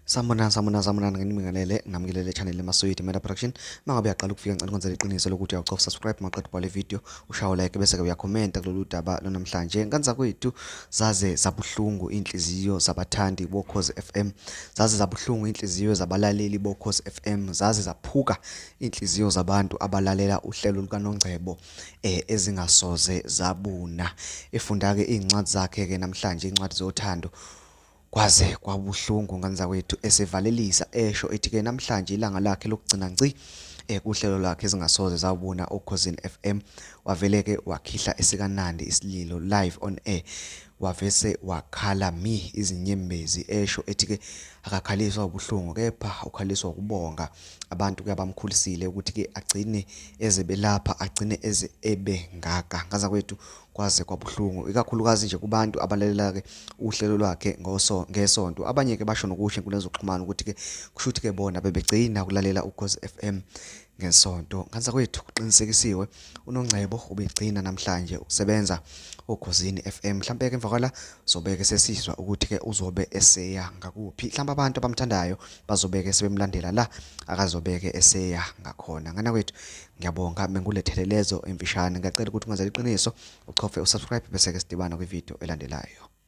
Sanibonani, sanibonani, sanibonani, nginibingelele nginamukele channel eMaswidi Media Production. Mangabe uyaqala ukufika ngicela ukwenzela iqiniso lokuthi uyawucofa subscribe maqeda ubhale video, ushaye like bese ke uyakhomenta kulolu daba lonamhlanje. Nganza kwethu zaze zabuhlungu inhliziyo zabathandi boKhozi FM, zaze zabuhlungu inhliziyo zabalaleli boKhozi FM, zaze zaphuka inhliziyo zabantu abalalela uhlelo lukaNongcebo ezingasoze zabuna. Efunda ke izincwadi zakhe ke namhlanje, incwadi zothando. Kwaze kwabuhlungu ngane zakwethu esevalelisa esho ethi-ke namhlanje ilanga lakhe lokugcina ngci kuhlelo lwakhe ezingasoze zawubona oKhozini FM. Wavele-ke wakhihla esikaNandi isililo live on air. Wavese wakhala mi izinyembezi esho ethi-ke akakhaliswa ubuhlungu kepha ukhaliswa ukubonga abantu-ke abamkhulisile ukuthi-ke agcine eze belapha agcine eze ebe ngaka. Ngane zakwethu Kwaze kwabuhlungu ikakhulukazi nje kubantu abalalela-ke uhlelo lwakhe ngoso ngesonto. Abanye-ke basho nokusho enkundleni zokuxhumana ukuthi-ke kusho ukuthi-ke bona bebegcina ukulalela Ukhozi FM ngesonto. Ngane zakwethu kuqinisekisiwe uNongcebo ubegcina namhlanje ukusebenza oKhozini FM. Mhlampe-ke emva kwala zobeke sesizwa ukuthi-ke uzobe eseya ngakuphi. Mhlampe abantu abamthandayo bazobeke sebemlandela la akazobeke eseya ngakhona. Ngane kwethu Ngiyabonga mengulethele lezo emfishane. Ngiyacela ukuthi ungenzela iqiniso uchofe usubscribe bese ke sidibana kwivideo elandelayo.